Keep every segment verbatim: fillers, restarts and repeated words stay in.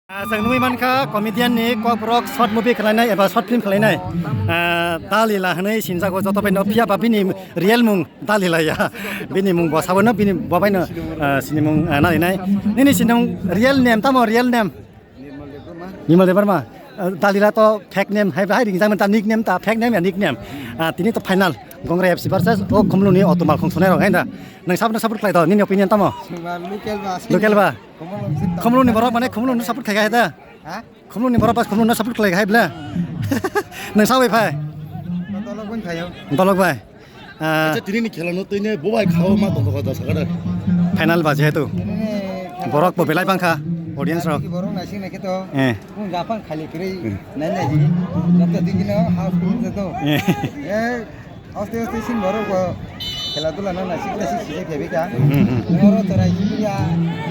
Ah, chwng nugwi mankha comedian ni kokborok short movie khwlainai eba short film khwlainai. Ah, Dalila hwnwi sinjago joto bai no, phiya ba bini real mung Dalila ya. Bini mung bo sabo no, bini bo bai no, ah, sinimung, ah, nalinai. Nini sinimung real name tamo, real name? Nirmal Debbarma. Ah, Dalila to fake name, hai, hai ringjak mani ta, nickname ta, fake name ya nickname. Ah, tini to final. Gongrai F C versus o Khumluni Otumal Khongsonai rok, hai da. Nang sabno support khlai do, nini opinion tamo? Local ba. Local ba? Khumlung si Khumlung ni borok mane Khumlung no support khai khai da. Ha? Khumlung ni borok bas Khumlung no support khlai khai bla. Nang sawi phai. Dolok bai phaio. Dolok bai. Ah, acha, tini ni khela no tini bo bai khao ma tong kha da sakada. Final ba jehetu. Tini ni khela borok bo belai bangkha audience rok. Borok naising naikhe to. Eh. Bung japang khali kwrwi nai nai di. Joto digi no house room joto. Eh. Eh, Aste aste sin borok bo khela dula no naisik naisik sijak khebi ka. Hmm, hmm. Oro chwrai sibya,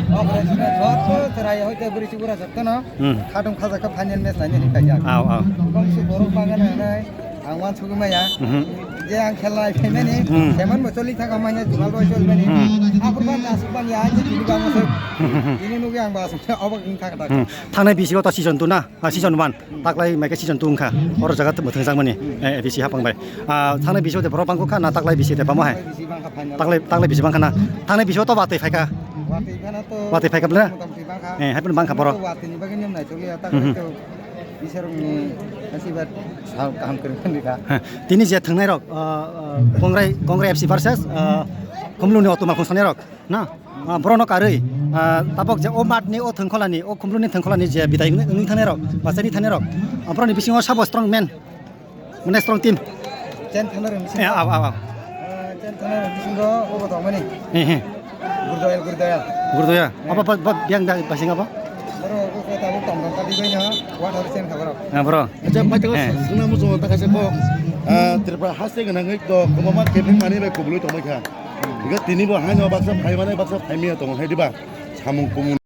okra sibya, joto chwrai hoite bwrwi chibura joto no. Hmm. Khatung khajak kha final match naina hinwi kaiya. Aw, aw. Kong si borok bangani hinwi ang wansugwi maya. Hmm. Je ang khela naiphaimani, hmm, seman bo choli thaka manya, jumal bo choli mani. Hmm. Aphuru ba nasuk bang ya, je tini ba masuk. Hmm, hmm, hmm. Tini nugwi ang ba asuk, obak wng thaka thaka. Hmm. Thangnai bisingo to season two na? Ah, season one. Taklai mai khe season two wngkha. Oro jaga mwthangjakmani, eh, A B C hapang bai. Ah, thangnai bisio de borok bangkha na taklai bisi de bamo hai? Taklai, taklai bisi bangkha na. Thangnai bisio to watwi phaikha. Watwi phano to watwi phaikha bla? Motamoti bangkha. Eh, hai phano bangkha borok. Watwini bagwi niyom nai choliya, hmm, taklai to Iswrwngni asirwad sa kaham kwrwng kha. Ha, tini je thangnairok, ah, ah, Kongrai, Kongrai F C versus, ah, Khumluni Otumal Khongsonai rok. Na, ah, borokno karwi, ah, tabok je o matni, o thwngkholani, o Khumluni thwngkholani je bidai wngwi, wngwi thangnai rok, bachani thangnai rok, ah, borokni bisingo sabo strong man, mane strong team. Chen thangnai rok bisingo. Eh, aw, aw, aw. Eh, chen thangnai rok bisingo obo tongmani. He, he. Gurdoyal, Gurdoyal. Gurdoya. Eh. Abo ba, ba, biyang da basing abo? Borok obo khe tabuk tong tong kha di baino, wathor chen kha borok. Ah, bro. Acha, paithago, eh, swngna muchungo ta kaisa kok, ah, Tripura haste gwnangwi to kwbangma kebeng manwi bai kubulwi tongbai kha. Hingke tini bo haino baksa phai mane baksa phai maya tongo hai diba? Samung kumung.